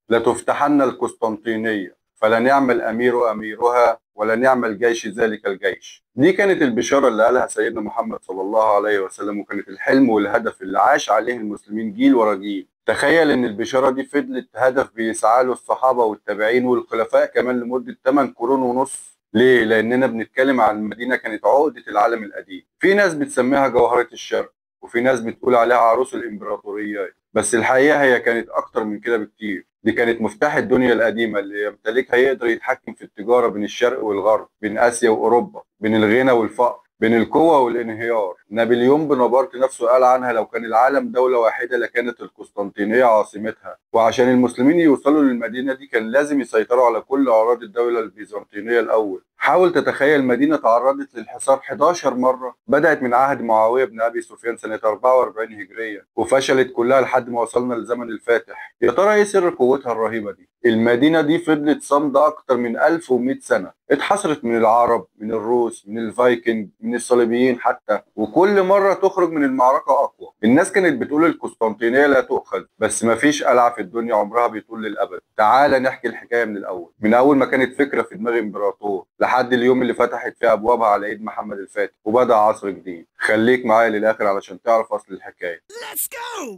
لتفتحن القسطنطينية فلنعم الأمير أميرها ولنعم الجيش ذلك الجيش. دي كانت البشارة اللي قالها سيدنا محمد صلى الله عليه وسلم، وكانت الحلم والهدف اللي عاش عليه المسلمين جيل ورا جيل. تخيل ان البشارة دي فضلت هدف بيسعى له الصحابة والتابعين والخلفاء كمان لمدة 8 قرون ونص. ليه؟ لأننا بنتكلم عن المدينة كانت عقدة العالم القديم. في ناس بتسميها جوهرة الشرق، وفي ناس بتقول عليها عروس الإمبراطوريات، بس الحقيقة هي كانت أكتر من كده بكتير. دي كانت مفتاح الدنيا القديمة اللي يمتلكها يقدر يتحكم في التجارة بين الشرق والغرب، بين آسيا وأوروبا، بين الغنى والفقر، بين القوة والانهيار. نابليون بونابرت نفسه قال عنها لو كان العالم دولة واحدة لكانت القسطنطينية عاصمتها. وعشان المسلمين يوصلوا للمدينة دي كان لازم يسيطروا على كل أراضي الدولة البيزنطينية الأول. حاول تتخيل مدينة تعرضت للحصار 11 مرة، بدأت من عهد معاوية بن أبي سفيان سنة 44 هجرية وفشلت كلها لحد ما وصلنا لزمن الفاتح. يا ترى إيه سر قوتها الرهيبة دي؟ المدينة دي فضلت صامدة أكتر من 1100 سنة، اتحصرت من العرب، من الروس، من الفايكنج، من الصليبيين حتى، وكل مرة تخرج من المعركة أقوى. الناس كانت بتقول القسطنطينية لا تؤخذ، بس مفيش قلعة في الدنيا عمرها بيطول للأبد. تعال نحكي الحكاية من الأول، من أول ما كانت فكرة في دماغ إمبراطور لحد اليوم اللي فتحت فيه أبوابها على إيد محمد الفاتح وبدأ عصر جديد. خليك معايا للآخر علشان تعرف أصل الحكاية. Let's go!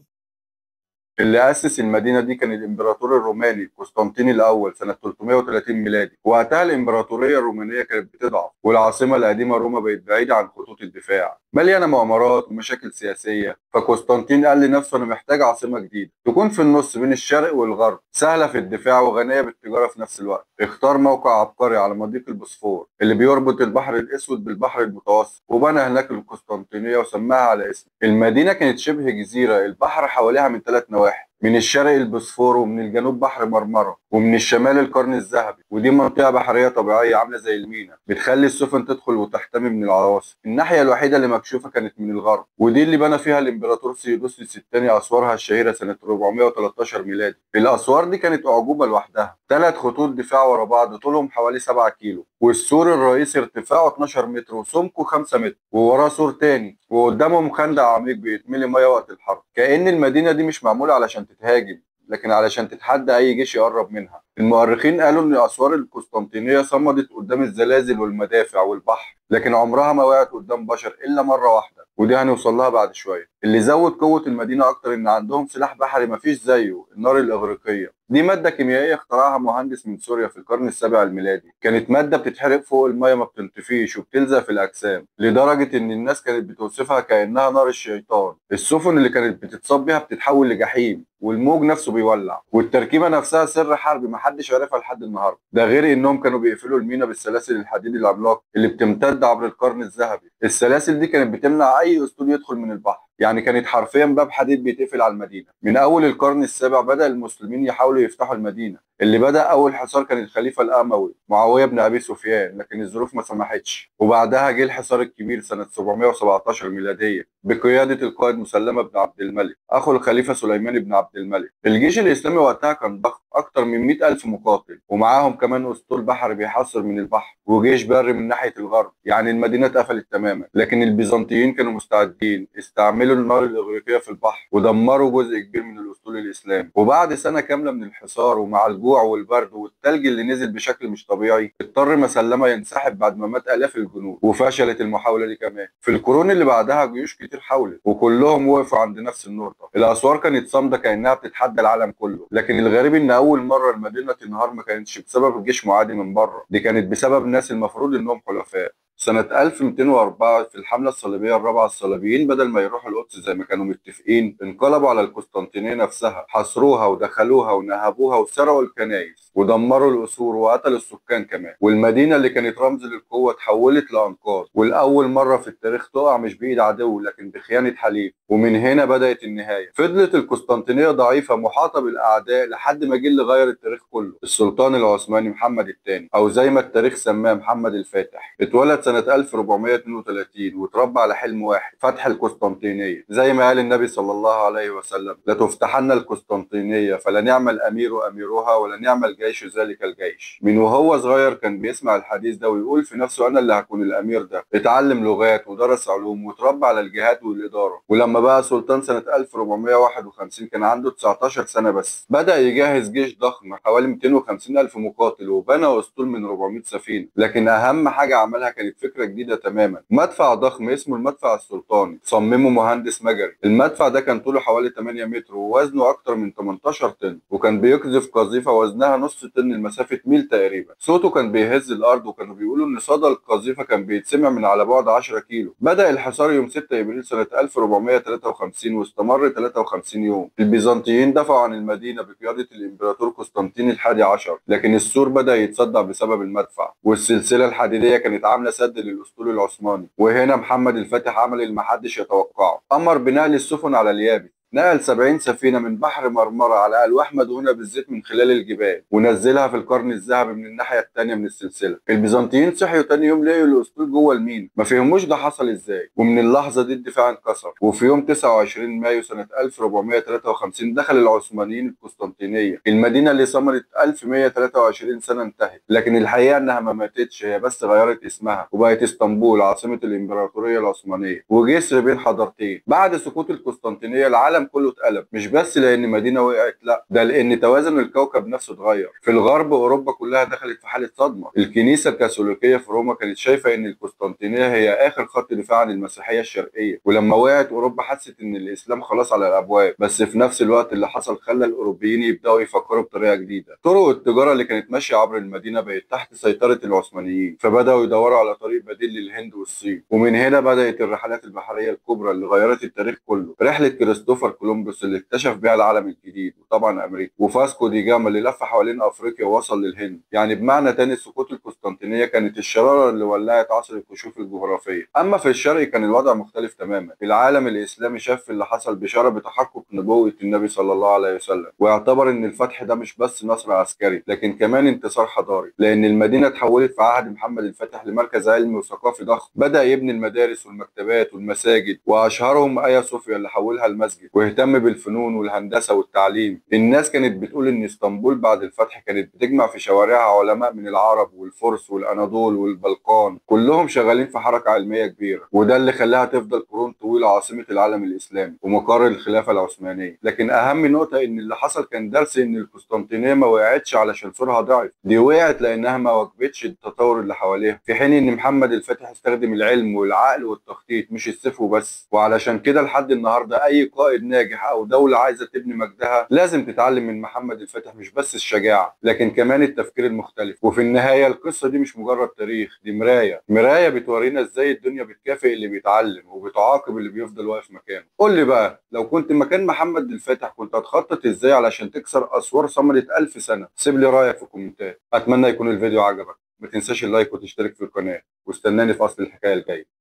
اللي أسس المدينة دي كان الإمبراطور الروماني قسطنطين الأول سنة 330 ميلادي. وقتها الإمبراطورية الرومانية كانت بتضعف، والعاصمة القديمة روما بقت بعيدة عن خطوط الدفاع، مليانة مؤامرات ومشاكل سياسية. فقسطنطين قال لنفسه أنا محتاج عاصمة جديدة تكون في النص بين الشرق والغرب، سهلة في الدفاع وغنية بالتجارة في نفس الوقت. اختار موقع عبقري على مضيق البوسفور اللي بيربط البحر الأسود بالبحر المتوسط، وبنى هناك القسطنطينية وسماها على اسمه. المدينة كانت شبه جزيرة، البحر حواليها من 3 نواحي، من الشرق البوسفور، ومن الجنوب بحر مرمرة، ومن الشمال القرن الذهبي. ودي منطقة بحرية طبيعية عاملة زي المينا، بتخلي السفن تدخل وتحتمي من العواصف. الناحية الوحيدة اللي مكشوفة كانت من الغرب، ودي اللي بنى فيها الإمبراطور ثيودوسيوس الثاني أسوارها الشهيرة سنة 413 ميلادي. الأسوار دي كانت أعجوبة لوحدها، 3 خطوط دفاع ورا بعض طولهم حوالي 7 كيلو، والسور الرئيسي ارتفاعه 12 متر وسمكه 5 متر، ووراه سور تاني، وقدامهم خندق عميق بيتملي مية وقت الحرب. كأن المدينة دي مش معمولة علشان تتهاجم، لكن علشان تتحدى أي جيش يقرب منها. المؤرخين قالوا إن أسوار القسطنطينية صمدت قدام الزلازل والمدافع والبحر، لكن عمرها ما وقعت قدام بشر إلا مرة واحدة، ودي هنوصل لها بعد شوية. اللي زود قوة المدينة أكتر إن عندهم سلاح بحري مفيش زيه، النار الإغريقية. دي مادة كيميائية اخترعها مهندس من سوريا في القرن السابع الميلادي. كانت مادة بتتحرق فوق المية ما بتنطفيش وبتلزق في الأجسام، لدرجة إن الناس كانت بتوصفها كأنها نار الشيطان. السفن اللي كانت بتتصاب بيها بتتحول لجحيم، والموج نفسه بيولع، والتركيبة نفسها سر حربي محدش عرفها لحد النهارده. ده غير إنهم كانوا بيقفلوا المينا بالسلاسل الحديد العملاق اللي بتمتد عبر القرن الذهبي. السلاسل دي كانت بتمنع أي أسطول يدخل من البحر، يعني كانت حرفيا باب حديد بيتقفل على المدينة. من أول القرن السابع بدأ المسلمين يحاولوا يفتحوا المدينة. اللي بدأ أول حصار كان الخليفة الأموي معاوية بن أبي سفيان، لكن الظروف ما سمحتش. وبعدها جه الحصار الكبير سنة 717 ميلادية بقيادة القائد مسلمة بن عبد الملك أخو الخليفة سليمان بن عبد الملك. الجيش الإسلامي وقتها كان ضخم، أكتر من 100,000 مقاتل، ومعاهم كمان أسطول بحر بيحاصر من البحر وجيش بري من ناحية الغرب. يعني المدينة اتقفلت تماما، لكن البيزنطيين كانوا مستعدين، استعملوا النار الإغريقية في البحر ودمروا جزء كبير من الأسطول الإسلامي. وبعد سنة كاملة من الحصار ومع الجوع والبرد والثلج اللي نزل بشكل مش طبيعي، اضطر مسلمة ينسحب بعد ما مات آلاف الجنود، وفشلت المحاولة دي كمان. في القرون اللي بعدها جيوش كتير حاولت، وكلهم وقفوا عند نفس النقطة. الأسوار كانت صامدة كأنها بتتحدى العالم كله. لكن الغريب إن أول مرة المدينة تنهار ما كانتش بسبب الجيش معادي من بره، دي كانت بسبب ناس المفروض إنهم حلفاء. سنة 1204 في الحملة الصليبية الرابعة، الصليبيين بدل ما يروحوا القدس زي ما كانوا متفقين، انقلبوا على القسطنطينية نفسها، حاصروها ودخلوها ونهبوها وسرقوا الكنائس ودمروا القصور وقتلوا السكان كمان. والمدينة اللي كانت رمز للقوة اتحولت لأنقاض، والأول مرة في التاريخ تقع مش بإيد عدو لكن بخيانة حليف. ومن هنا بدأت النهاية. فضلت القسطنطينية ضعيفة محاطة بالأعداء لحد ما جه اللي غير التاريخ كله، السلطان العثماني محمد الثاني، أو زي ما التاريخ سماه محمد الفاتح. اتولد سنة سنة 1432 وتربى على حلم واحد، فتح القسطنطينية. زي ما قال النبي صلى الله عليه وسلم: لتفتحن القسطنطينية فلنعم الأمير أميرها ولنعم الجيش ذلك الجيش. من وهو صغير كان بيسمع الحديث ده ويقول في نفسه: أنا اللي هكون الأمير ده. اتعلم لغات ودرس علوم وتربى على الجهاد والإدارة. ولما بقى سلطان سنة 1451 كان عنده 19 سنة بس. بدأ يجهز جيش ضخم حوالي 250 ألف مقاتل، وبنى أسطول من 400 سفينة. لكن أهم حاجة عملها كانت فكرة جديدة تماما، مدفع ضخم اسمه المدفع السلطاني، صممه مهندس مجري. المدفع ده كان طوله حوالي 8 متر ووزنه أكتر من 18 طن، وكان بيقذف قذيفة وزنها نص طن لمسافة ميل تقريبا. صوته كان بيهز الأرض، وكانوا بيقولوا إن صدى القذيفة كان بيتسمع من على بعد 10 كيلو. بدأ الحصار يوم 6 إبريل سنة 1453 واستمر 53 يوم. البيزنطيين دفعوا عن المدينة بقيادة الإمبراطور قسطنطين الحادي عشر، لكن السور بدأ يتصدع بسبب المدفع، والسلسلة الحديدية كانت عاملة سد للأسطول العثماني. وهنا محمد الفاتح عمل اللي محدش يتوقعه، أمر بنقل السفن على اليابس. نقل 70 سفينة من بحر مرمرة على ألواح مدهونة بالزيت من خلال الجبال، ونزلها في القرن الذهبي من الناحية الثانية من السلسلة. البيزنطيين صحيوا تاني يوم لقوا الأسطول جوه المينا، ما فهموش ده حصل ازاي. ومن اللحظة دي الدفاع انكسر. وفي يوم 29 مايو سنة 1453 دخل العثمانيين القسطنطينية، المدينة اللي صمدت 1123 سنة انتهت. لكن الحقيقة انها ما ماتتش، هي بس غيرت اسمها وبقت اسطنبول عاصمة الإمبراطورية العثمانية وجسر بين حضارتين. بعد سقوط القسطنطينية العالم كله اتقلب، مش بس لان مدينة وقعت، لا ده لان توازن الكوكب نفسه اتغير. في الغرب اوروبا كلها دخلت في حاله صدمة. الكنيسة الكاثوليكية في روما كانت شايفه ان القسطنطينية هي اخر خط دفاع عن المسيحية الشرقية، ولما وقعت اوروبا حست ان الاسلام خلاص على الابواب. بس في نفس الوقت اللي حصل خلى الاوروبيين يبداوا يفكروا بطريقة جديدة. طرق التجارة اللي كانت ماشية عبر المدينة بقت تحت سيطرة العثمانيين، فبداوا يدوروا على طريق بديل للهند والصين. ومن هنا بدات الرحلات البحرية الكبرى اللي غيرت التاريخ كله. رحله كريستوفر كولومبوس اللي اكتشف بيها العالم الجديد وطبعا امريكا، وفاسكو دي جاما اللي لف حوالين افريقيا ووصل للهند. يعني بمعنى تاني سقوط القسطنطينية كانت الشرارة اللي ولعت عصر الكشوف الجغرافية. اما في الشرق كان الوضع مختلف تماما. العالم الاسلامي شاف اللي حصل بشارة بتحقق نبوة النبي صلى الله عليه وسلم، واعتبر ان الفتح ده مش بس نصر عسكري لكن كمان انتصار حضاري، لان المدينة اتحولت في عهد محمد الفاتح لمركز علمي وثقافي ضخم. بدا يبني المدارس والمكتبات والمساجد، واشهرهم ايا صوفيا اللي حولها المسجد، واهتم بالفنون والهندسة والتعليم. الناس كانت بتقول ان اسطنبول بعد الفتح كانت بتجمع في شوارعها علماء من العرب والفرس والاناضول والبلقان، كلهم شغالين في حركة علمية كبيرة، وده اللي خلاها تفضل قرون طويلة عاصمة العالم الاسلامي ومقر الخلافة العثمانية. لكن اهم نقطة ان اللي حصل كان درس ان القسطنطينية ما وقعتش علشان سورها ضعف، دي وقعت لانها ما واكبتش التطور اللي حواليها، في حين ان محمد الفاتح استخدم العلم والعقل والتخطيط مش السيف وبس. وعلشان كده لحد النهارده اي قائد ناجح او دولة عايزه تبني مجدها لازم تتعلم من محمد الفاتح، مش بس الشجاعة لكن كمان التفكير المختلف. وفي النهاية القصة دي مش مجرد تاريخ، دي مراية، مراية بتورينا ازاي الدنيا بتكافئ اللي بيتعلم وبتعاقب اللي بيفضل واقف مكانه. قول لي بقى، لو كنت مكان محمد الفاتح كنت هتخطط ازاي علشان تكسر اسوار صمدت 1000 سنة؟ سيب لي رايك في الكومنتات. اتمنى يكون الفيديو عجبك، ما تنساش ال like وتشترك في القناة، واستناني في اصل الحكاية الجاية.